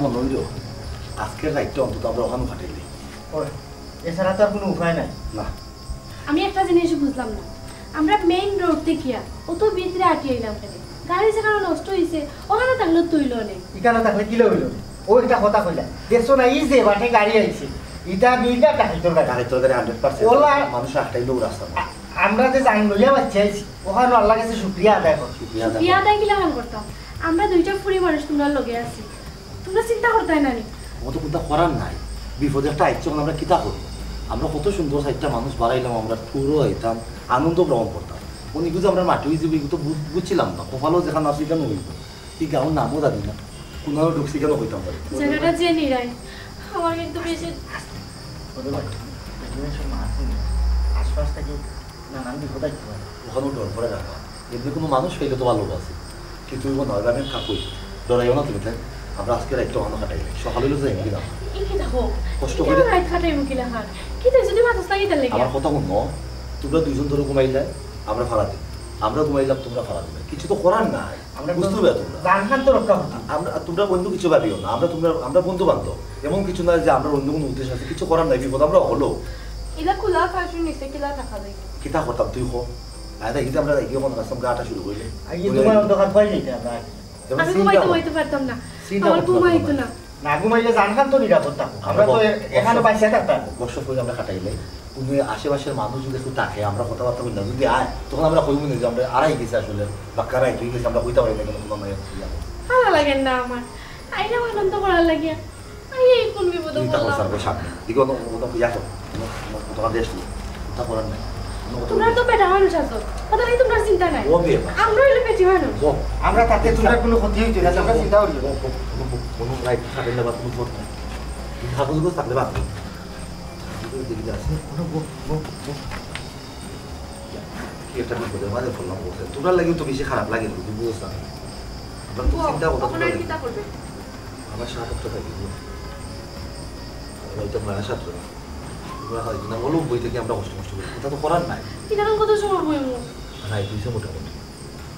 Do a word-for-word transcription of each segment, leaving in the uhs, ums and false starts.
মনে অইলো, আজকের রাইতটা অন্তত আমরা অখানো কাটাইলে। ওই, এছাড়া তো আর কোনো উপায় নাই। না, আমি একটা জিনিস বুঝলাম না, আমরা মেইন রোড দেখিয়া অত ভিতরে আটি আইলাম কেনে? গাড়ি যেখানো নষ্ট অইছে, অখানো থাকলে তো অইলো নে। ইখানো থাকলে কিলা অইলো? ও একটা কথা কইলা, দেখছো না, ই যে বাটে গাড়ি আইছে, ইটা নির্ঘাত ডাকাইতর গাড়ি। ডাকাইতর গাড়ি হান্ড্রেড পার্সেন্ট। ওলা মানুষ আটটাইলেও রাস্তা না। আ-, আমরা যে জান লইয়া বাচ্চা আইছি, অখানো আল্লাহর কাছে শুক্রিয়া আদায় কর। শুক্রিয়া আদায় বিয়া করো। তাই কিলা হান করতাম? আমরা দুইটা ফুরি মানুষ তোমরার লগে আছি, তোমরা চিন্তা করতায় না নি? ও তো কুন্তা করার নাই, বিপদে একটা আইছে, অখন আমরা কিতা করবো? আমরা কত সুন্দর চাইরটা মানুষ বাড়াইলাম, আমরা ট্যুরও আইতাম, আনন্দ গ্রহণ করতাম। অউ নিকুজ আমরা মাটি অই যাইবো, ইগু তো বুঝ-, বুঝছিলাম না, কপালও যেখানো আছে ইখানো অইবো। ই গাঁওর নামও জানি না, কুনানো ঢুকছি ইখানো কইতাম পারি। জায়গাটা যে নিরাই, আমার কিন্তু বেশি ওরে ভাই, এখানে সব মাছ নেই। আশপাশ থেকে নানান বিপদ আইতে পারে। অখানো ডর করে রাখবা, এমনে কুনু মানুষ পাইলে তো ভালা আছিল, কিন্তু অইবো না, অইবো আমি কাকুই। ডরাইও না তুমি, তাই আমরা আজকে রাইতটা অখানো কাটাইলাই, সকাল অইলে যাইমু গি না। ই কি দেখো? কষ্ট ইটা করে। রাইত কাটাইমু কিলা হান? কি তাই যদি মাথা লাগি তার লাগি? আমার কথা হুনো, তোমরা দুইজন ধরো ঘুমাইলায়, আমরা ফারা দিমু, আমরা ঘুমাইলাম, তোমরা ফারা দিবায়, কিছু তো করার নাই। আমরা বুঝতে পারো তোমরা। জান খান তো রক্ষা করতে। আমরা, তোমরা অন্য কিছু ভাবিও না, আমরা, তোমরা, আমরা বন্ধু বান্ধব, এমন কিছু না যে আমরা অন্য কুনু উদ্দেশ্য আছে, কিছু করার নাই, বিপদ আমরা অকলউ। ইলা খোলা আকাশর নিচে কিলা থাকা যায়? কিতা করতাম তুই ক? আরে দেখি যে আমরা এগিয়ে মনে করতাম গাটা শুরু করলে। আগে তোমার অন্ধকার ভয় নেই আমরা। যেমন আমি চিন্তা ঘুমাইতে করতাম। ঘুমাইতে পারতাম না, চিন্তা আমার করতাম ঘুম আইতো না। না ঘুমাইলে জান খান তো নিরাপদ থাকবো। আমরা তো এ-, এখানে বাঁচিয়া থাকতাম। বর্ষ করে আমরা কাটাইলে, কুনু আশেপাশের মানুষ যদি একটু থাকে, আমরা কথাবার্তা বলি না, যদি আয়, তখন আমরা কইমু না যে আমরা আড়াই গেছি আসলে, বা কারাই তুই গেছি, আমরা কইতে পারি না কেন, তোমার মায়ের কি জানো? ভালা লাগে না আমার, আইলাম আনন্দ করার লাগিয়া। আই, এই কোন বিপদে চিন্তা করো পড়লাম? স্যার, সামনে। দেখো, অন্য, অন্য ইয়া করো, অন্য, অন্য, তোমার দেশ নিয়ে, চিন্তা করার নাই। অন্য কথা তোমরা তো বেটা মানুষ আছো, কথা নাই, তোমরা চিন্তা নাই। ও বিয়ে মা। আমরা অইলে বেটি মানুষ। ও, আমরা তাতে তোমরা কোনো ক্ষতি হইতো না, তোমরা চিন্তা করিও না। ও, ও, ও, ও, ও, রাইট, থাকলে বাদ কোনো ফোন নাই। এই কাগজগুলো থাকলে বাদ নেই। এগুলো দেখে যাচ্ছে। ও, ও, ও, ও। কি একটা বিপদের মাঝে পড়লাম বলতে। তোমরা লাগিও তো বেশি খারাপ লাগে, তুমি বুঝো না। আমরা তো চিন্তা করতে ওখানে আর কিতা করবে? আমার সাত আটটা থাকি। ওই তো মারা সাতটা। তোমরা হয়তো না বলো, বই থেকে আমরা কষ্ট মষ্ট করি। কথা তো করার নাই। কিনা কত সময় বইমু? নাই, দুইশো মোটামুটি।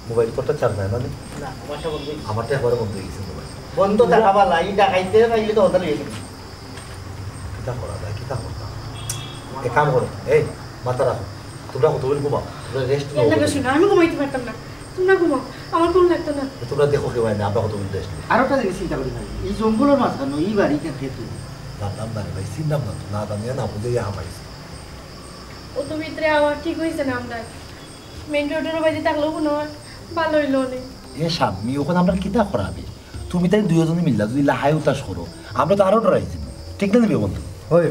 মোবাইল তোরটা চার্জ নাই মানে? না, আমারটা বন্ধ হয়ে গেছে। আমারটা একবারে বন্ধ হয়ে গেছে মোবাইল। বন্ধ থাকা বালা, এই ডাকাইতে পাইলে তো হতাল হয়ে গেছে। কিতা করা যায়, কিতা করতাম? এক কাম করো, এই, মাথা রাখো। তোমরা কতক্ষণ ঘুমাও? তোমরা রেস্ট এর লাগে শুনো, আমি ঘুমাইতে পারতাম না। তোমরা ঘুমাও, আমার ঘুম লাগতো না। তোমরা দেখো কেউ হয় না, আমরা কতক্ষণ রেস্ট নিই। আরো একটা জিনিস চিন্তা করি ভাই, এই জঙ্গলের মাঝখানে এই বাড়ি কেন খেতে? জানলাম না রে ভাই, চিনলাম না তো, না জানিয়া না বুঝে ইয়া হামাইছে। ও তো ভিতরে আওয়া ঠিক হইছে না আমরা। মেইন রোডের বাইরে থাকলেও মনে হয় ভালা অইলো অনে। এ সাম্মি, ওখানে আমরা কিতা করাবে? তুমি তাই দুইজনে মিললা, যদি লাহাই উতাস করো, আমরা তো আরো ডরাই যাবো। ঠিক না নিবে বন্ধু? হয়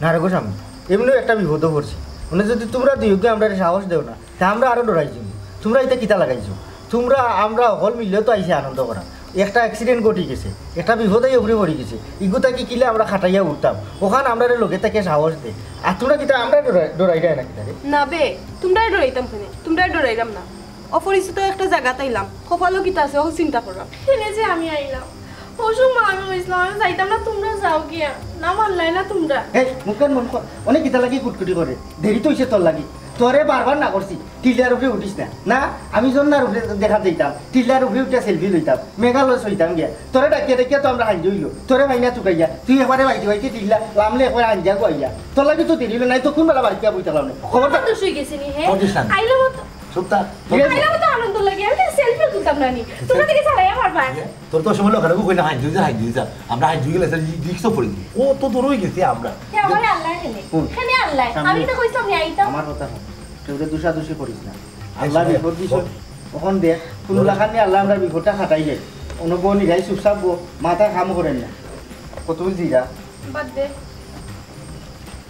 না রে গো সামনে, এমনিও একটা বিপদও পড়ছি। মানে যদি তোমরা দুইকে আমরা সাহস দেও না, তা আমরা আরো ডরাই যাবো। তোমরা এটা কিতা লাগাইছো? তোমরা আমরা হকল মিললেও তো আইছে আনন্দ করা। একটা অ্যাক্সিডেন্ট ঘটি গেছে, একটা বিপদে উপরে পড়ি গেছে, ইগু তাকি কিলা আমরা খাটাইয়া উঠতাম, ওখান আমরা লগে তাকে সাহস দে। আর তোমরা কিতা আমরা ডরাই, ডরাই যায় না কিতা রে? না বে, তোমরারে ডরাইতাম কেনে? তোমরারে ডরাইলাম না। অপরিচিত একটা জাগাত আইলাম, কপালো কিতা আছে, অখন চিন্তা করলাম। কেনে যে আমি আইলাম, ও সময় আমি কইছিলাম, আমি যাইতাম না, তোমরা যাও গিয়া। না মানলাই না তোমরা। এই মুখের মন কর, অনেক কিতা লাগি কুটকুটি করে, দেরি তো হইছে তোর লাগি। তোরে বারবার না করছি, টিল্লার উপরে উঠিস না। না, আমি জন্নার উপরে দেখা দিতাম, টিল্লার উপরে উঠে সেলফি লইতাম, মেঘালয় সইতাম গিয়া। তোরে ডাকিয়া ডাকিয়া তো আমরা হাঞ্জি হইলো, তোরে ভাই না তুকাইয়া, তুই একবারে বাইতে বাইতে টিল্লা লামলে একবারে হাঞ্জা গুয়াইয়া। তোর লাগি তো দেরি হইলো, নাই তো কোন বেলা বাড়িতে বইতে পারলাম না। খবর কত দোষ হয়ে গেছে নি, হ্যাঁ? কত দোষ নাই। আইলাম তো। চুপ থাক। ঠিক আছে। আইলাম তো আনন্দ লাগে, আমি সেলফি তুলতাম না নি। তোমরা থেকে ছাড়াই আমার ভাই। তোর তো সময় লোক কইলে হাই দিও যা, হাই দিও যা। আমরা হাই দিও গেলে রিক্সও পড়ি। ও তো দূর হয়ে গেছে আমরা। হে আমার আল্লাহ খেলে। হুন। খেলে আল্লাহ। সামনে। আমি তো কইছিলাম নি আইতাম। আমার কথা শোন, কেউরে দোষাদোষি করিস না। আই আল্লাহ শোন, বিপদ দিস, বল। ওখান দেখ, কোন লাখান নিয়ে আল্লাহ আমরা বিপদটা খাটাইলে। অন্য বউ নিরাই চুপচাপ বউ, মাথা কাম করেন না। কত বুঝি যা। বাদ দে।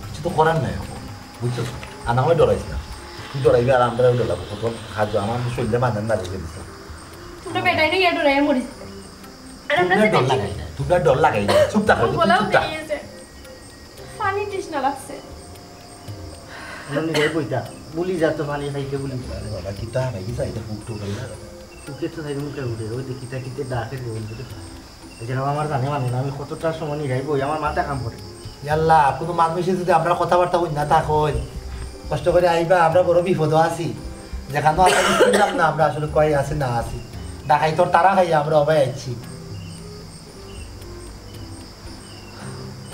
কিছু তো করার নাই এখন, বুঝছো? আর না হয় ডরাইস না, তুই ডরাইবি আর আমরা ডরাবো। কত কাজ আমার শরীরে মানার না রেখে দিস। তোমরা বেটাই নিয়ে ডরাই মরিস। আর আমরা তোমরা যে ডর বেটি লাগাই না, তোমরা ডর লাগাই না, চুপ থাকো, আমার গলাও চুপ থাকো। বেরিয়ে গেছে। পানি তৃষ্ণা লাগছে। আমরা নিরাই বইতা, বুলি যা তো পানি খাইতে বুলি। আরে বাবা, কিতা ভাই, কিতা এটা বুক টুক হইল না? তোকে তো খাইতে মুখে উঠে, ওই দেখি তা কিতে ডাকে দিয়ে বলতে। এছাড়াও আমার জানে মানে না, আমি কতটা সময় নিরাই বই, আমার মাথা কাম করে। ইয়াল্লা, কোনো মানুষে যদি আমরা কথাবার্তা কই না তা কই, কষ্ট করে আইবা, আমরা বড় বিপদও আছি। যেখানে আমরা চিনলাম না, আমরা আসলে কই আছি না আছি। ডাকাইতর তারা খাইয়া আমরা অবাই আছি।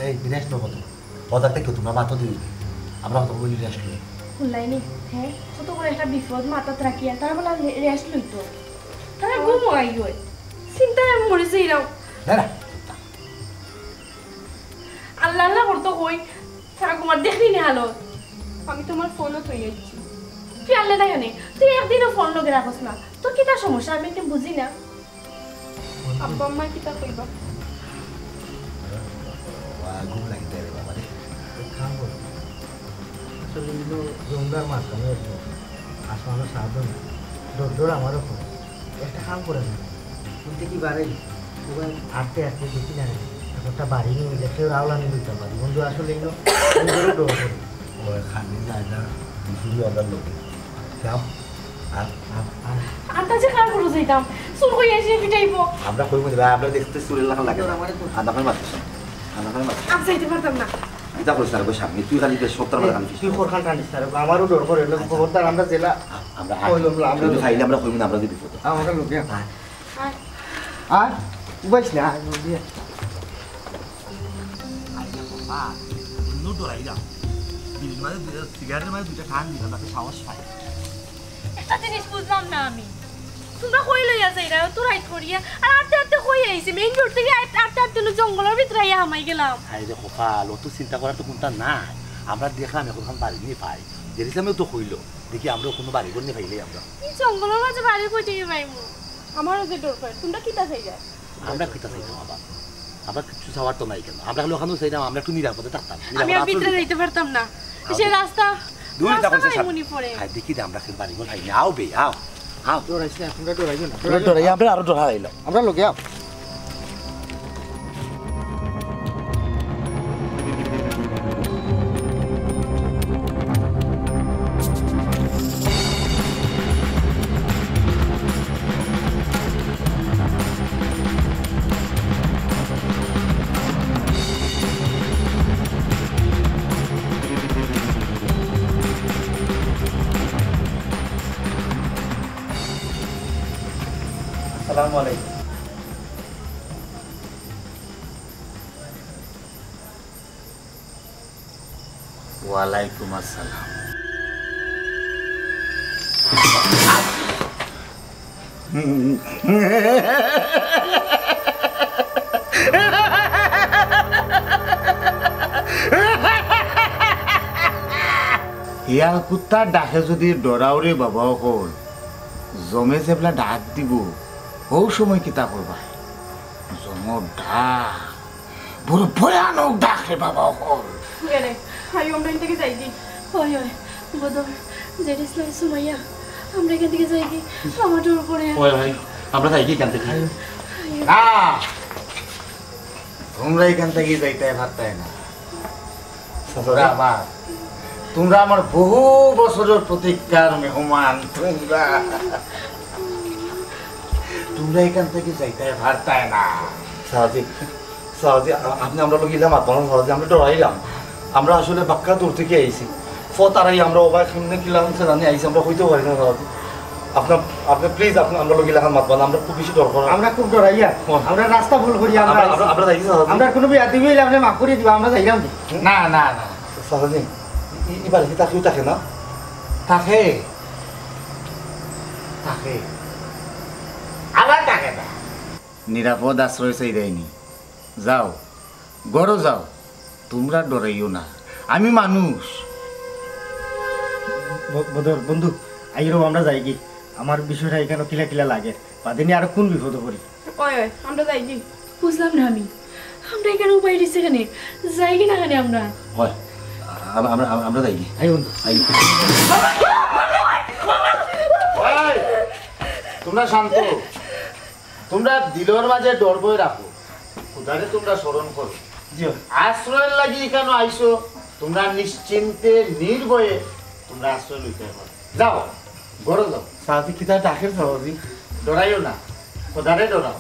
এই, রেস্ট নেবো তো। বাজার থেকে তোমরা মাথা দিও। আমরা কত বলি রেস্ট লই। হুনলায়নি? হ্যাঁ? কত বড় একটা বিপদ মাথাত রাখিয়া তারা বলে রে-, রেস্ট লইতো। তারা ঘুম হয় গই। চিন্তায় আমি মরি যাইরাম। না, না। আল্লাহ আল্লাহ করতো কই। তারা ঘুমার দেখলি নি হালত। আমি তোমার ফোনও থই আইছি। তুই আনলে না কেনে? তুই একদিনও ফোন লগে রাখস না। তোর কিতা সমস্যা? আমি একটু বুঝি না। আব্বা আম্মা কিতা কইবা? ওয়া, ঘুম লাগি যায় রে বাবা রে। এক কাম কর। আসলে ইনো জমদার মাঝখানে একটু আসমানও সাহায্য না। ডর ডর আমারও কর। একটা কাম করে না। কিন্তু কি বাড়াই? ওখানে আটতে আটতে দেখি না রে। একটা বাড়ি নিয়ে গেছে, রাওলা নিয়ে দিতাম পারি। বন্ধু আসলে ইনো জমদারও ডর করে। ওই খালি যায় না, শুধু আমার লোকে। যাও। আর, আর, আর। আর তা যে কার করে যাইতাম, চুর কই এসে পিটাইবো। আমরা কইবো না, আমরা দেখতে চুরের লাখান লাগে। ওরা আমারে তো আদা করে মারতেছে। আদা করে মারতেছে। আমি যাইতে পারতাম না। এটা করিস না রে, বস সামনে। তুই খালি বেশ সত্তর বার কান তুই খোর খান টানিস না রে, আমারও ডর করে। লোক আচ্ছা। খবরদার আমরা জেলা আচ্ছা, আমরা কইলাম না, আমরা যদি লোকে। খাইলে আমরা কইবো না, আমরা যদি বিপদ। আমরা লোকে। হ্যাঁ। আর উবাইস না, আর বলবি। আরে বাবা, এমন ডরাইলাম। বিড়ির মাঝে দুইটা, সিগারেটের মাঝে দুইটা টান দিলাম, তাতে সাহস পায়। একটা জিনিস বুঝলাম না আমি, তোমরা কই লইয়া যাইরা অত রাইত করিয়া? আর আটতে আটতে কই আইছি, মেইন রোড থেকে আট-, আটতে আটতে হলো জঙ্গলের ভিতরে আইয়া হামাই গেলাম। হায় রে কপাল, অত চিন্তা করার তো কোনটা নাই। আমরা দেখলাম এখন বাড়ি নিয়ে পাই, জেরিস আমিও তো কইলো, দেখি আমরা কোনো বাড়ি ঘর নিয়ে পাইলে আমরা। এই জঙ্গলের মাঝে বাড়ি কই থেকে পাইমু? আমারও যে ডর করে, তোমরা কিতা চাইরা? আমরা কিতা চাইতাম আবার? আমরা কিচ্ছু চাওয়ার তো নাই কেন? আমরা খালি ওখানেও চাইতাম, আমরা একটু নিরাপদে থাকতাম। আমি নিরাপদে আর ভিতরে আশ্রয় যাইতে পারতাম না। আরে। সে রাস্তা, দূরে রাস্তা থাকো, সে নাই সামনে। মনে পড়ে। হ্যাঁ, দেখি দে, আমরা এখন বাড়ি ঘর পাইনি। আও বে, আও, আও। ডরাইস না, তোমরা ডরাইও না। তোমরা ডরাই, আমরা আরো ডরাইলাম। আমরা লগে আও। আসসালামু আলাইকুম। ওয়ালাইকুম আসসালাম। হিয়াল কুত্তার ডাকে যদি ডরাও রে বাবা অকল, জমে যেবলা ডাক দিব, হউ সময় কিতা করবা? জমর ডাক। বড় ভয়ানক ডাক রে বাবা অকল। গেলে, হাই, আমরা এখান থেকে যাই কি? ওই, ওই, বদর, জেরিস না সুমাইয়া, আমরা এখান থেকে যাই কি? আমার ডর করে। ওই, ওই, আমরা যাই কি এখান থেকে? না, তোমরা এখান থেকে যাইতে পারতায় না। তোমরা আমার, তোমরা আমার বহু বছরের প্রতীক্ষার মেহমান। তোমরা, তোমরা এখান থেকে যাইতে পারতায় না। সাহাজি, সাহাজি, আ-, আপনি আমরা লোক ইলা মাতবা না, সাহাজি, আমরা ডরাইলাম। আমরা আসলে বাক্কা দূর থেকে আইছি। ফত আরাই আমরা ওবায় কেমনে কিলা হইছে জানি আইছি, আমরা কইতেও পারি না, সাহাজি। আপনার, আপনি please, আপনি আমরা লোক ইলাখান মাতবা না, আমরা খুব বেশি ডর করি। আমরা খুব ডরাইয়া। হ্যাঁ। আমরা রাস্তা ভুল করি, আমরা আমরা, আইছি। আমরা, আমরা যাইছি, সাহাজি। আমরা কোনো বেয়াদবি হইলে আপনি মাফ করে দিবা, আমরা যাইলাম কি? না, না, না। সাহাজি, ই, ই বাড়িতে তাকিও থাকে না? থাকে। থাকে। আবার থাকে না। নিরাপদ আশ্রয় চাই দেয়নি। যাও, ঘরো যাও, তোমরা ডরাইও না, আমি মানুষ। ব-, বদর, বন্ধু, আইরো আমরা যাই কি? আমার বিষয়টা এখানে কিলা কিলা লাগে, বাদে নি আরো কোন বিপদে পড়ি? ওই, ওই, আমরা যাই কি? বুঝলাম না আমি, আমরা এখানে উপায় দিছে কেনে? যাই কি না কেনে আমরা? হয়, আম-, আমরা, আমরা, আমরা যাই কি? আই বন্ধু। আই। এই, তোমরা শান্ত। তোমরা দিলর মাঝে ডর ভয় রাখো, খুদারে তোমরা স্মরণ করো। জি। আশ্রয়ের লাগি কেন আইছো? তোমরা নিশ্চিন্তে নির্ভয়ে তোমরা আশ্রয় লইতে পারো। যাও, ঘরো যাও। সাহাজি কিতা ডাকের সাহাজি? ডরাইও না, খুদারে ডরাও।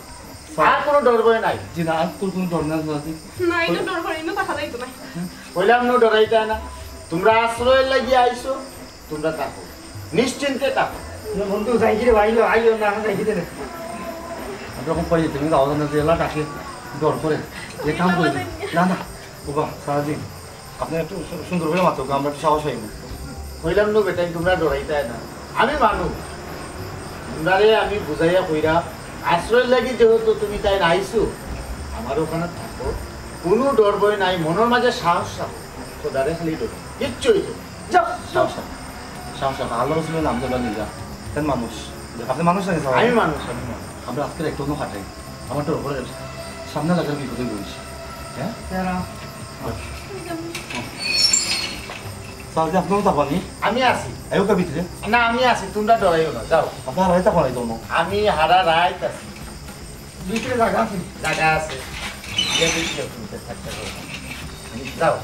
আর কোনো ডর ভয় নাই। জি না, আর কোনো, কোনো ডর নাই সাহাজি। না, এটা ডর করে, এটা দেখা যাইতো না। কইলাম না ডরাইতে না। তোমরা আশ্রয়ের লাগি আইছো, তোমরা থাকো, নিশ্চিন্তে থাকো। না বন্ধু, যাই কি রে ভাই, আইও না, যাই কি রে। আমরা খুব পাই, তুমি যাও না, জেলা ডাকে ডর করে। যে কাম করি। না, না, বাবা, সারাদিন আপনি একটু সু-, সুন্দর করি মাতউক্কা, আমরা একটু সাহস পাইমু। কইলাম নু বেটাইন, তুমরা ডরাইতায় না, আমি মানুষ। তুমরারে আমি বুঝাইয়া কইরাম, আশ্রয়র লাগি যেহেতু তুমি তাইন আইছো, আমার অখানো থাকো, কুনু ডর ভয় নাই, মনর মাঝে সাহস রাখো, খোদারে খালি ডরো, কিচ্ছু অইতো না। যাও, যাও। সাহস রাখো, সাহস রাখো, আল্লাহ রসুলর নাম ধরবা নিজা। তাইন মানুষ, আপনি মানুষ নাকি সাব? আমি মানুষ, আমি মানুষ। আমরা আজকে একটু অন্য খাটাই। আমার তো ওপরে সামনে লাগার বিপদে পড়েছি। হ্যাঁ? স্যার, আপনিও তো পানি? আমি আছি। আইও কা ভিতরে? না, আমি আছি, তুমরা ডরাইও না, যাও। আপনার হারাই তখন আইতো না। আমি হারা রাইত আছি। ভিতরে জাগা আছে? জাগা আছে। গিয়া দেখি তুমি থাকতে পারো। যাও।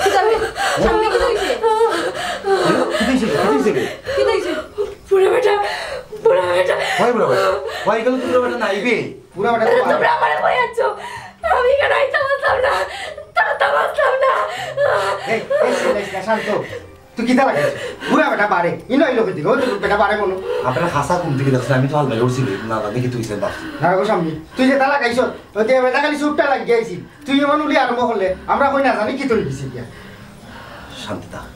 কিতা বে? সামনে কিতা অইছে? কিতা অইছে? কিতা অইছে? কিতা অইছে? বুড়া বেটা, বুড়া বেটা। ওই বুড়া বেটা, ওই গেল তো বুড়া বেটা নাই বে। বুড়া বেটা তো তোমরা আমারে কই আনছো? আমি কেন আইতাম আসলাম না? তা-, তা আসলাম না। এই, এই, এই, এই, শান্ত। তুই কিতা লাগাইছ? বুড়া বেটা বারে। ইনো ইলো কই দিল? ওই তো বেটা বারে মনো। আপনার খাসা ঘুম থেকে দেখছেন, আমি তো হাল মেরে উঠছি, না জানি কি তুই সে বাপ। না গো সামনে। তুই যেটা লাগাইছ, ওই যে বেটা খালি চুপটা লাগিয়ে আইছি। তুই এমন উলি আরম্ভ করলে, আমরা কই না জানি কি তুই দিছি গিয়া। শান্তি থাক।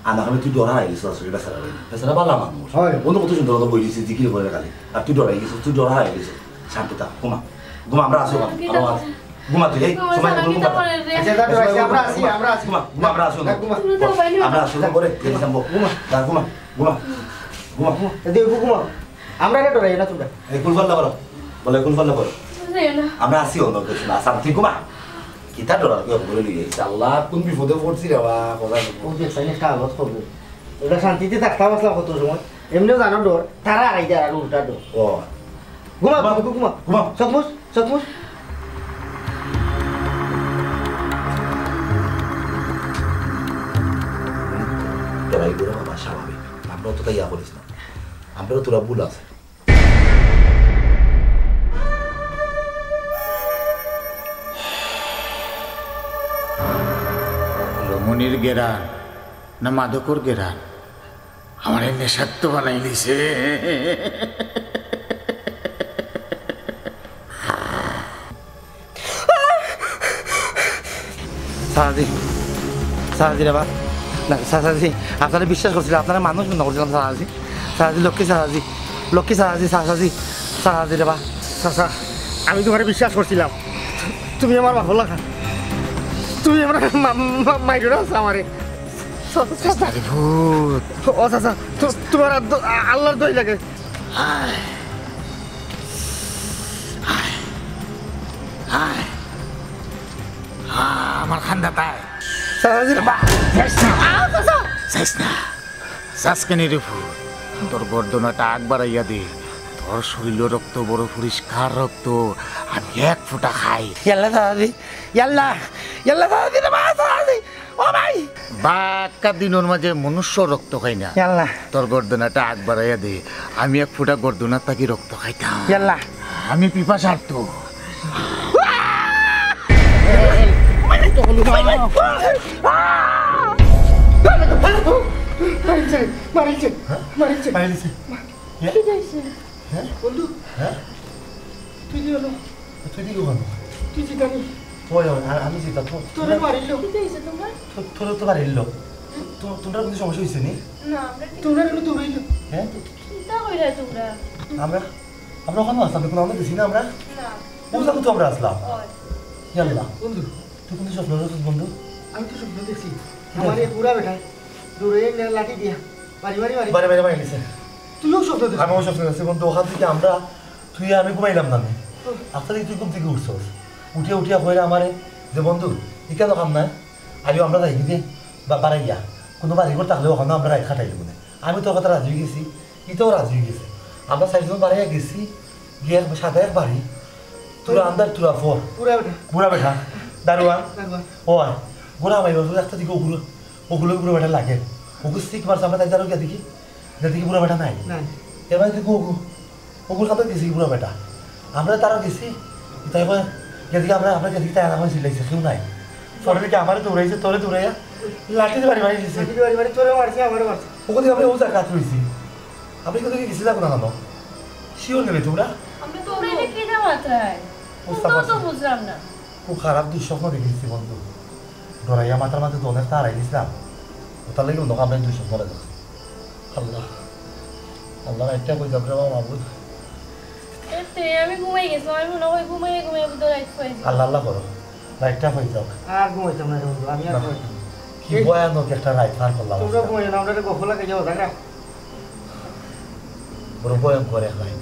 আনা খাবে তুই ডরা হয়ে গেছিস আসলে বেচারা ভাই। বেচারা বালা মানুষ। হয়। বন্ধু কত সুন্দর কথা বই দিছে, জিকির করে খালি। আর তুই ডরাই গেছিস, তুই ডরা হয়ে গেছিস। শান্ত থাক, ঘুমা। ঘুমা, আমরা আছি ওখানে। আমরা আছি। ঘুমা তুই, এই, ঘুমা, সময় মতো ঘুমা। আচ্ছা, দাদা, এই, সময় আমরা মতো আছি, ঘুমা। আমরা আছি। ঘুমা, ঘুমা, আমরা আছি ওখানে। ঘুমা। ঘুমা, আমরা আছি ওখানে, ঘুমা। ঘুমা, ঘুমা, ঘুমা। ঘুমা। এ, দেখো, ঘুমা। আমরা এটা ডরাই না তোমরা। এই, কুলফাল্লা করো। বলে, কুলফাল্লা করো। বুঝাইও না। আমরা আছি অন্য কিছু না, শান্তি ঘুমা। কিতা ডরার কি অকবরে লইয়া আইছে? আল্লাহ, কোন বিপদে পড়ছি রে বা, কথা বল। ও দেখছাইন একটা আওয়াজ করবে। ওটা শান্তিতে থাকতাম আসলাম কত সময়। এমনিও জানো ডর, তারা আড়াই দেয় আর উল্টা ডর। ও। ঘুমা, ঘুমা। ঘুমা, ঘুমা। ঘুমা। চোখ মুছ, চোখ মুছ। ডরাই করে বাবা স্বাভাবিক। আমরাও তো তাই ইয়া করিস না। আমরাও তোরা ভুল আছে। রমণীর গেরান না মাদকর গেরান? আমারে নেশাক্ত বানাই দিছে। সারাজি, সারাজি রে বা, না, সারাজি, আপনারে বিশ্বাস করছিলাম, আপনারে মানুষ মনে করছিলাম, সারাজি, সারাজি, লক্ষ্মী সারাজি, লক্ষ্মী সারাজি, সারাজি, সারাজি রে বা। চাচা, আমি তোমারে বিশ্বাস করছিলাম, তুমি আমার বাপর লাগা, তুমি আমার মা-, মা-, মাইরো না চাচা আমারে। চাচা, চাচা। আরে ভূত। ও চাচা, তো-, তোমার আর দ-, আ-, আল্লাহর দোহাই লাগে। আয়। আয়। আয়। আ, আমার খান্দাত আয়। চাচা, চাচা। বা, যাইস না। আ, চাচা। যাইস না। যাস কেনে রে ভূত? তোর গর্দনাটা আগ বাড়াইয়া দে। তোর শরীরর রক্ত বড় পরিষ্কার রক্ত। আমি এক ফুটা খাই। ইয়াল্লা চাচাজি, ইয়াল্লা, ইয়াল্লা চাচাজি রে বা, চাচাজি। ও ভাই! বাক্কা দিনর মাঝে মনুষ্য রক্ত খাই না। ইয়াল্লা। তোর গর্দনাটা আগ বাড়াইয়া দে। আমি এক ফুটা গর্দনার থাকি রক্ত খাইতাম। ইয়াল্লা। আমি পিপাসার্ত। মারিছে, মারিছে, মারিছে। মারিছে। কি হইছে? হ্যাঁ? বন্ধু, হ্যাঁ? তুই কি হলো? তুই কি হলো? তুই জিতানি? ওই, ওই, আ-, আমি জিতা, তো-, তোরে মারিল। কি হইছে তোমার? তো-, তোরে তো মারিল। তো-, তোমরা কোনো সমস্যা হইছে নি? না, আমরা কি তোমরা কোনো দৌড়াইল? হ্যাঁ? চিন্তা কইরা তোমরা। আমরা, আমরা ওখানে আসলাম, দেখুন, আমরা দেখছি না আমরা? না। ওখানে তো আমরা আসলাম। ওই। ইয়াল্লা। বন্ধু। তুই কোন স্বপ্ন দেখছিস, বন্ধু? আমি তো স্বপ্ন দেখছি। কি আমার দেখছিস? এই বুড়া বেটা দৌড়াইয়া লাঠি দিয়া বাড়ি, বাড়ি, বাড়ি। বাড়ি বাড়ি বাড়ি গেছে। তুইও স্বপ্ন দেখছিস? আমি অবশ্য শুনে আছি বন্ধু, ওখান থেকে আমরা, তুই আর আমি ঘুমাইলাম না আমি। আস্তে দেখি তুই ঘুম থেকে উঠছস, উঠিয়া উঠিয়া কইরা আমারে যে, "বন্ধু, ইখানো কাম নাই, আইও আমরা যাই গিয়ে বাড়াইয়া, কোনো বাড়ি ঘর থাকলে ওখানে আমরা রাইত কাটাইলি মনে।" আমি তোর কথা রাজি হয়ে গেছি, ইতাও রাজি হয়ে গেছে। আমরা চাইরজন বাড়াইয়া গেছি, গিয়া এক সাদা এক বাড়ি, তোরা আন্দার তোরা ফর, পুরা বেটা। বুড়া বেটা, দারোয়ান, দারোয়ান। ও আর বুড়া আমার বন্ধু একটা দিকে ওগুলো, ওগুলো বুড়া বেটা লাগে, ওগুলো সিক মারছে, আমরা তাই দাঁড়ো গিয়া দেখি, গিয়া দেখি বুড়া বেটা নাই। নাই। এবার দেখি ওগু, ওগুর খাতে গেছি বুড়া বেটা, আমরা তারা গেছি, তাই কয়, গেছি আমরা, আমরা গেছি তাই আমার চিল্লাইছে, কেউ নাই। পরে দেখি আমারে দৌড়াইছে, তোরে দৌড়াইয়া লাঠি দিয়ে বাড়ি মারি দিছে। লাঠি দিয়ে বাড়ি মারি তোরে মারছে, আমারে মারছে। ওখানে আমরা ও জায়গা রয়েছি, আমরা কিন্তু গেছি যাবো না কেন? শিওর নেবে তোমরা? আমরা তো ওখানে কি জামাত রায়? বুঝতে ওটাও তো পারছি। বুঝলাম না। খুব খারাপ দুঃস্বপ্ন দেখেছি বন্ধু, ডরাইয়া মাথার মাঝে দনের তার আইছিলাম, ওটার লাগে মনে হয় আমরা দুঃস্বপ্ন দেখছি। আল্লাহ, আল্লাহ, একটা কই যাবো রে বাবা মাবুদ। এতে আমি ঘুমাই গেছিলাম, আমি মনে হয় ঘুমাই ঘুমাই বুঝতে রাইট পাইছি। আল্লাহ আল্লাহ করো, লাইটটা হয়ে যাও। আর ঘুমাইতাম না রে বন্ধু, আমি আর না। ঘুমাইতাম না। কি ভয়ানক একটা রাইত পার করলাম তোমরা আজকে। ঘুমাই না, আমরা একটা গফলা খাই যাবো, দেখ রাখ। বড় ভয়ঙ্কর এক রাইত।